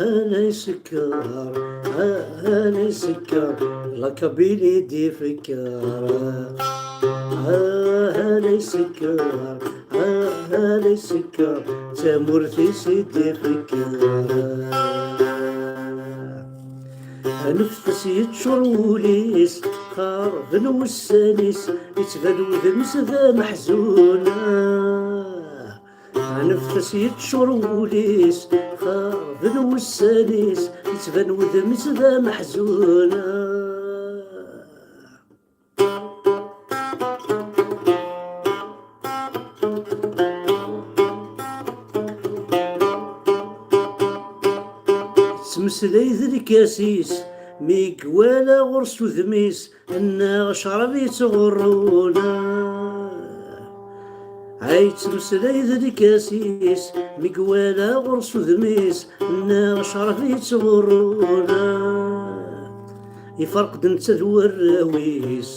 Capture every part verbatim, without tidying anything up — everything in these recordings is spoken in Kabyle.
Ala isekker, ala isekker, la Kabylie d-ifekker. Ala isekker, ala isekker, d tamurt-is i d-ifekker. Aneft-as yeččur wul-is, xerben wussan-is, yettban wudem-is d ameḥzun. Aneft-as yeččur wul-is, xerben wussan-is, yettban wudem-is d ameḥzun. Yettmeslay d lkas-is, mi iwala ɣur-s udem-is, nneɣ ccrab yettɣurrun. Ay yettmeslay d lkas-is, mi iwala ɣur-s udem-is, nneɣ ccrab yettɣurrun. Iferq-d netta d warraw-is,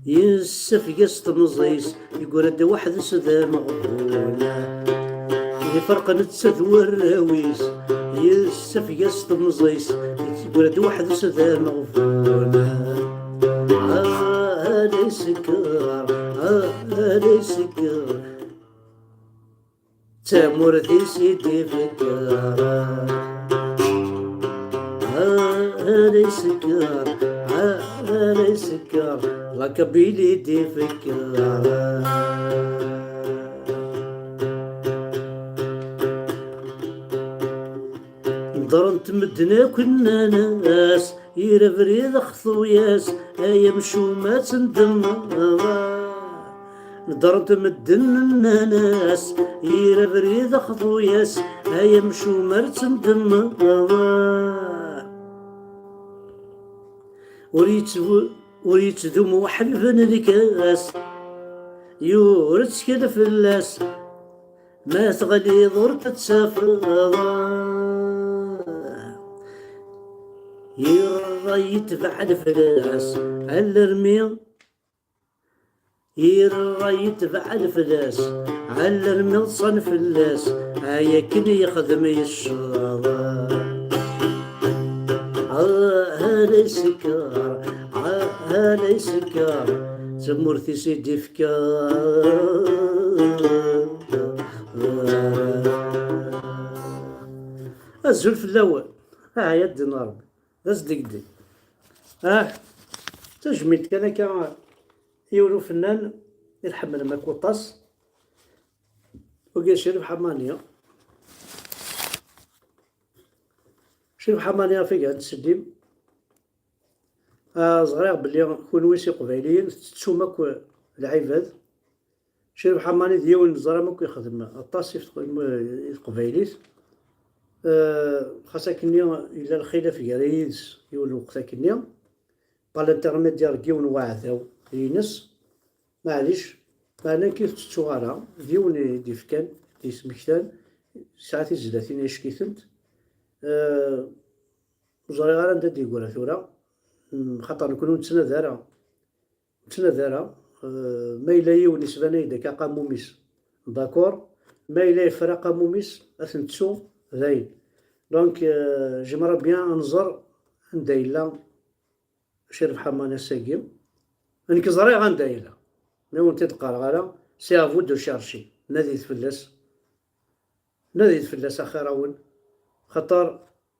yessafeg-as temẓi-s, yegra-d weḥd-s d ameɣbun. Iferq netta d warraw-is, yessafeg-as temẓi-s, yegra-d weḥd-s d ameɣbun. Ah, ala isekker, ah, ala isekker, d tamurt-is i d-ifekker. Ah, ala isekker, ah, ala isekker, la Kabylie i d-ifekker. Ḍrent medden akk nnan-as, yir abrid xḍu-yas, ay amcum ad tendemmeḍ. Ḍrent medden nnan-as, yir abrid xḍu-yas, ay amcum ad tendemmeḍ. Ur yettbu-, ur yettdum uḥelben lkas, yura ttkel fell-as, ma teɣliḍ ur tettafeḍ. Yerra yetbeɛ leflas, alarmi, yerra yetbeɛ leflas, alarmi ḍsan fell-as, ay akken yexdem yecceḍ. Ah, ala isekker, ah, ala isekker, d tamurt-is i d-ifka. Azul fell-awen. Ah, ya ddin Ṛebbi. D asdegdeg. Ah, tajmilt kan akka i yiwen ufennan i tḥemmlem akk waṭas. Wagi d Crif Ḥamani. Crif Ḥamani ɣef iga ad tseddim. Ah, ẓriɣ belli kunwi s iqbayliyen tettum akk lɛibad. Crif Ḥamani d yiwen neẓra akk yexdem aṭas i teq-, i teqbaylit. Eh, xas akkenni yella lxilaf gar yid-s yiwen lweqt akkenni, par l'intermédiaire n yiwen waɛdaw ines, maɛlic, meɛna nekki ur tettuɣ ara, d yiwen i d-ifkan, d-yesmektan, yesɛa tizlatin acek-itent. Eh, ur ẓriɣ ara anda d-yeggra tura, mm, xaṭer nekni ur nettnadi ara. Ur nettnadi ara. Eh, ma yella yiwen yesban-ak-d akka aqamum-is, d'accord, ma yella yefra aqamum-is, ad t-nettu, dayen. Donc, euh, j'aimerais bien ad nẓer anda yella Crif Ḥamani ass-agi. Nekk ẓriɣ anda yella, mais ur wen-t-id-qqareɣ ara, c'est à vous de chercher, nadit fell-as. Nadit fell-as axir-awen, xaṭer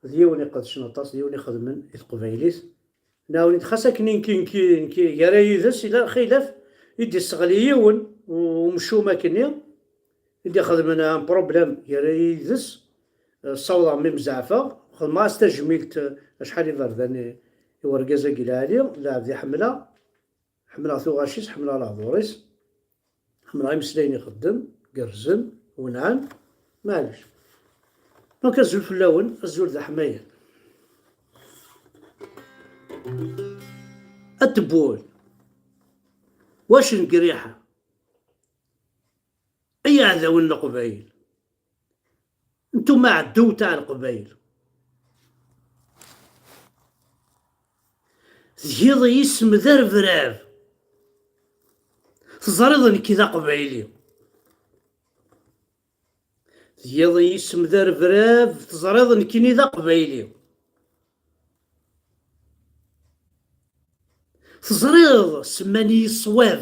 d yiwen iqedcen aṭas, d yiwen ixedmen i teqbaylit. Nɛawen-it xas akken nekki, nekki, nekki, gar-i yid-s, yella lxilaf i d-isseɣli yiwen u-, umcum akkenni, i d-ixedmen un problème gar-i yid-s. Eh, ssawḍeɣ mi mzeɛfeɣ, xedmeɣ-as tajmilt, eh, acḥal iberdan i, i urgaz-agi lɛali, lɛebd iḥemmleɣ. Ḥemmleɣ tuɣac-is, ḥemmleɣ lehdur-is, ḥemmleɣ imeslayen ixeddem, gerrzen, wenɛen, maɛlic. Donc azul fell-awen, azul d aḥmayan. At Tewwul, wac n Griḥa, ay iɛdawen n Leqbayel. Ntum aɛdaw taaɛ Leqbayel. Tgiḍ yisem d arebrab. Teẓriḍ nekki d aqbayli. Tgiḍ yisem d arebrab, teẓriḍ nekkini d aqbayli. Teẓriḍ semman-iyi ṣṣwab.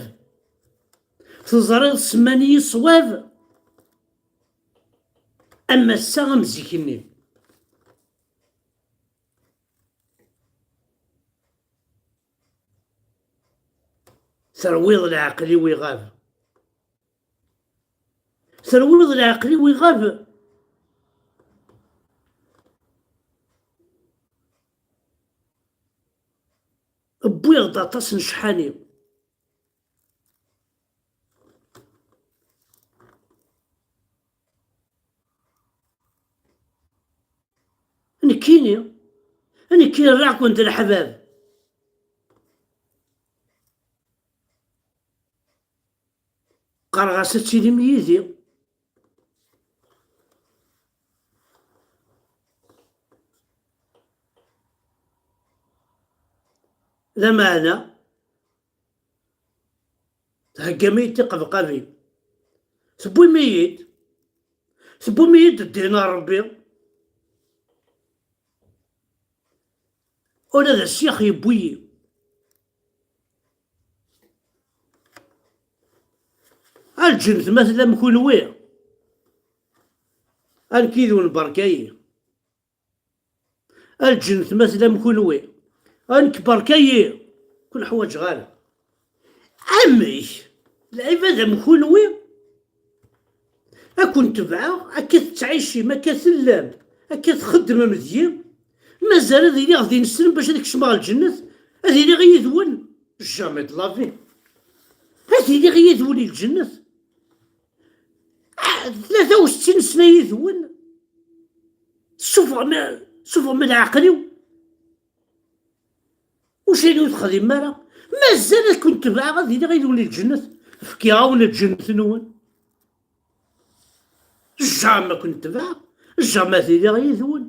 Teẓriḍ semman-iyi ṣṣwab. Am ass-a am zik-nni. Terwiḍ leɛqel-iw iɣab. Terwiḍ leɛqel-iw iɣab. Wwiɣ-d aṭas n ccḥani. Nekkini, nekkini rriɣ-ken d leḥbab. Qqareɣ-as ad tilim yid-i. Lameɛna, theggam-iyi-d tiqebqabin. Tewwim-iyi-d. Tewwim-iyi-d ddin n Ṛebbi. Ula d asyax yewwi-yi. A lǧennet ma tellam kunwi, a nekk yid-wen berka-yi. A lǧennet ma tellam kunwi, a nekk berka-yi, kun ḥwaǧeɣ ara. Amek? Lɛibad am kunwi? Ad ken-tebɛeɣ, akka tettɛicim, akka tellam, akka txeddmem deg-i, mazal ad iliɣ din-sen bac ad kecmeɣ lǧennet, ad iliɣ yid-wen? Jamais de la vie. Ad iliɣ yid-wen i lǧennet? Ah, tlata u settin sna yid-wen? Sufɣem, sufɣem leɛqel-iw. Ur cayni ur texdim ara. Mazal ad ken-tebɛeɣ ad iliɣ yid-wen i lǧennet. Fkiɣ-awen lǧennet-nwen. Jamais ad ken-tebɛeɣ. Jamais ad iliɣ yid-wen.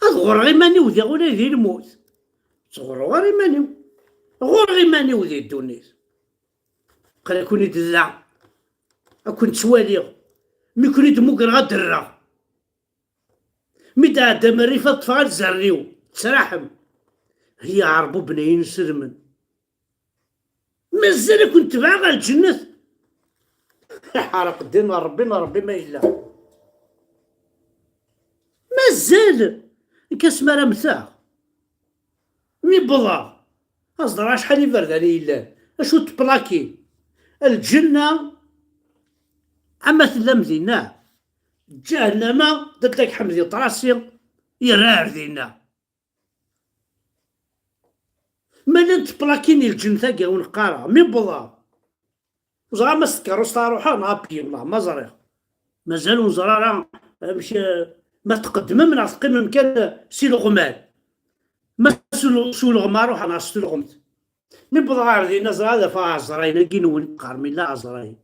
Ad ɣurreɣ iman-iw diɣ ula di lmut. Ur ttɣurruɣ ara iman-iw. Ɣurreɣ iman-iw di ddunit. Aql-aken-id da. Ad ken-ttwaliɣ. Mi ken-id-mmugreɣ ad d-rreɣ. Mi d-ɛedda Marif ad ṭṭfeɣ ad zerriw. Ttraḥem. Hi ɛerbuben ay inselmen. Mazal ad ken-tebɛeɣ ɣer lǧennet. Iḥreq ddin n Ṛebbi, n Ṛebbi ma yella. Mazal. Nekk asmi ara mmteɣ. Mi wwḍeɣ, ad ẓreɣ acḥal iberdan i yellan, acu n tplakin. Lǧenna, ama tellam dinna, ǧahennama, d Dda Ḥmed Yeṭrasi, yerra ar dinna. Ma llant tplakin i lǧennet-agi, ur neqqareɣ, mi wwḍeɣ. Ur ẓriɣ ma s tkeṛṛust ara ruḥeɣ neɣ apyim, neɣ ma ẓriɣ. Mazal ur neẓri ara amek, eh, ma tqeddmem neɣ teqqimem kan, eh, s ileɣman. Ma s ul-, s uleɣma ruḥeɣ neɣ s tulɣemt. Mi wwḍeɣ ɣer dinna, ẓriɣ ad afeɣ ɛezrayen-agi-nwen, qqaren illa ɛezrayen.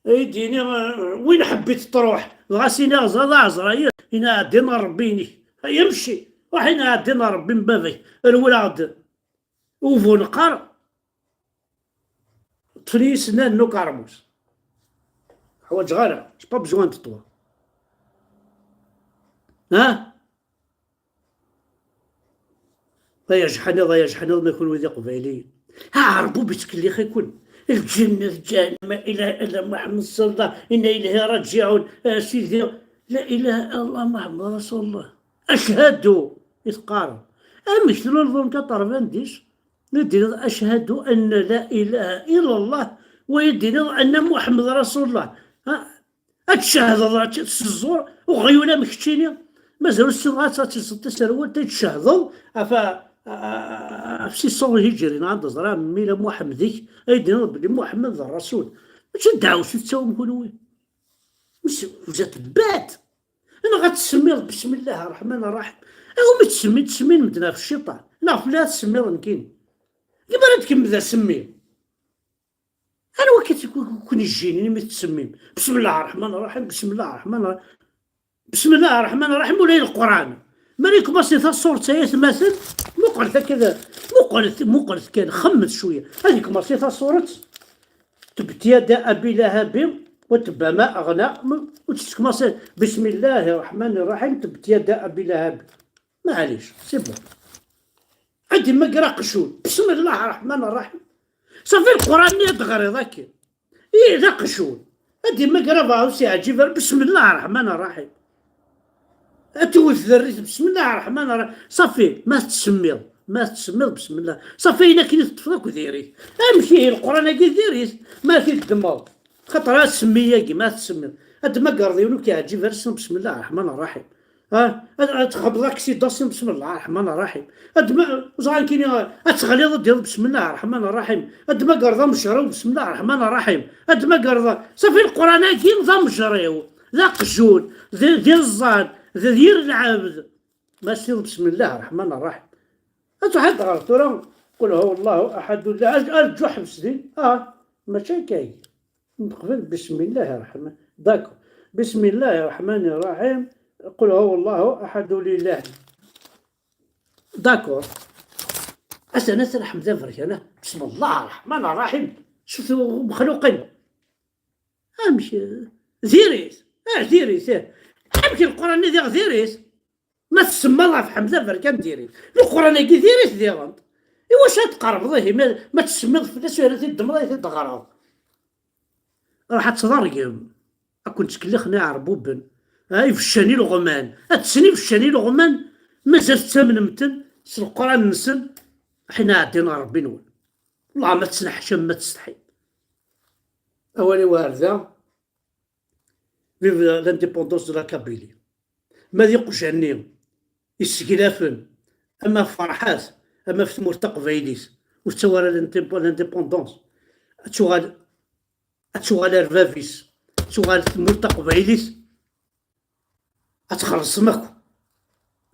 Ay d-yini, eh, win ḥebbit truḥ, dɣa s-iniɣ ẓriɣ d aɛezrayen, ini ɛeddi n Ṛebbi-inek. Ay amci, ruḥ ini ɛeddi n Ṛebbi n baba-k, rewleɣ-d. Ubuneqqar, ṭṭfen-iyi-d snan n ukermus. Ḥwaǧeɣ ara, j'ai pas besoin de toi. Ha? Ay ajeḥniḍ, ay ajeḥniḍ, ma kunwi d iqbayliyen. Ha, Ṛebbi ur yettkellix-iken. Lǧennet, ǧahennama, la ilaha illa Muḥemmed Rasulullah, inna ilayhi raǧiɛun, a Sidi, la ilaha illallah Muḥemmed Rasulullah. Ashhadu i teqqareḍ. Amek tluleḍ un quatre-vingt-dix? Mi d-tiniḍ ashhadu anna la ilaha illallah, wa yi-d-tiniḍ anna Muḥemmed Rasulullah. Ha? Ad tcehdeḍ, ad tt-, s ẓẓur, uɣyul am keččini. Mazal ur ssineɣ ad tt-, ad tt-, taserwalt, ad tcehdeḍ ɣef, ɣef six cents hijri, neɣ anda ẓriɣ mila Muḥemmed-ik, ay d-tiniḍ belli Muḥemmed d Ṛṛasul. Mačči d ddeɛwessu tettawim kunwi. Vous êtes bêtes. Neɣ ad tsemmiḍ bismillah ṛṛeḥman ṛṛaḥim. Awmi ttsemmi-, ttsemmin medden ɣef cciṭan. Neɣ fell-as ad tsemmiḍ nekkini. Gma ara d-kem d asemmi. Anwa akka i ken-ijjinin imi tettsemmim? Bismillah ṛṛeḥman ṛṛaḥim, bismillah ṛṛeḥman ṛṛaḥim. Bismillah ṛṛeḥman ṛṛaḥim, ula i Leqran. Mi ara yekmaṣi taṣuṛt-a, ay atmaten, muqlet akka da, muqlet, muqlet kan, xemmet cwiya. Ad yekmaṣi taṣuṛt, تبت يدا أبي لهب وتب ما أغنى. وتتكماسي بسم الله الرحمن الرحيم، تبت يدا أبي لهب. معليش، c'est bon. Ad immager aqjun, بسم الله الرحمن الرحيم. صافي، القرآن اللي تغريض هكا. إيه، d aqjun. Ad immager abaɛus iɛǧib, بسم الله الرحمن الرحيم. Ad tewwet derrit, بسم الله الرحمن الرحيم. صافي، ma tettsemmiḍ، ma tettsemmiḍ، بسم الله. صافي، ayen akken i teṭṭfeḍ akk diri-t. Amek ihi, القرآن-agi diri-t, ma t-id-ddmeḍ. Xaṭer ad semmi-agi, ma tettsemmiḍ. Ad d-temmagreḍ yiwen ur k-iɛǧib ara, ssneḍ بسم الله الرحمن الرحيم. Ha? Ad, ad txedmeḍ aksidan, ssneḍ بسم الله الرحمن الرحيم. Ad ma, ẓran kini, ad teɣliḍ, ad d-yaḍ بسم الله الرحمن الرحيم. Ad d-temmagreḍ amejraw, بسم الله الرحمن الرحيم. Ad d-temmagreḍ, صافي, القرآن-agi d amejraw, d aqjun, d, d iẓẓan, d, d yir lɛebd. Ma ssneḍ بسم الله الرحمن الرحيم. Ad truḥeḍ ɣer tura, قل هو الله أحد, la, ar-, arǧu, ḥbes din. Ah, mačči akka. Neqbel بسم الله الرحمن. D'accord. بسم الله الرحمن الرحيم. قل هو الله أحد لله. D'accord. Ass-a ad nrḥem d aberkan. بسم الله الرحمن الرحيم. Sut mexluqen. Amek? Diri-t. Ah, diri-t. Eh. Amek القرآن-nni diɣ diri-t? Ma tsemmaḍ ɣef Ḥmed Aberkan, diri-t. القرآن-agi diri-t diɣen. Iwacu ad tqerrbeḍ ihi? Ma, ma tsemmiḍ fell-as, ur t-id-ddmeḍ, ad t-id-teɣreḍ. Ruḥ ad tḍergem. Ad ken-ttkellixen iɛerbuben. Ha, ibeccan ileɣman. Ad tessen ibeccan ileɣman. Mazal tettamnem-ten s leqran-nsen. Ḥina ɛeddin ɣer Rebbi-nwen. Wellah ma tettneḥcam, ma testḥim. Awal-iw ar da. Vive l'indépendance de la Kabylie. Ma d iqjan-nni yesseglafen, ama ɣef Ferḥat, ama ɣef tmurt taqbaylit, ur tettawi ara l'indép-, l'indépendance. Ad tuɣal, ad tuɣal ar bab-is, ad tuɣal tmurt taqbaylit, ad txellṣem akk.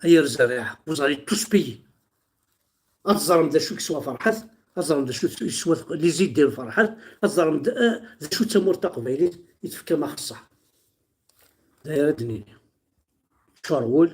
Ay arzareɛ, vous allez tous payer. Ad teẓrem d acu yeswa Ferḥat, ad teẓrem d acu yeswa les idées n Ferḥat, ad teẓrem d, eh, d acu d tamurt taqbaylit i tefkam axeṣṣar. D aya ara d-nini. Ččur wul,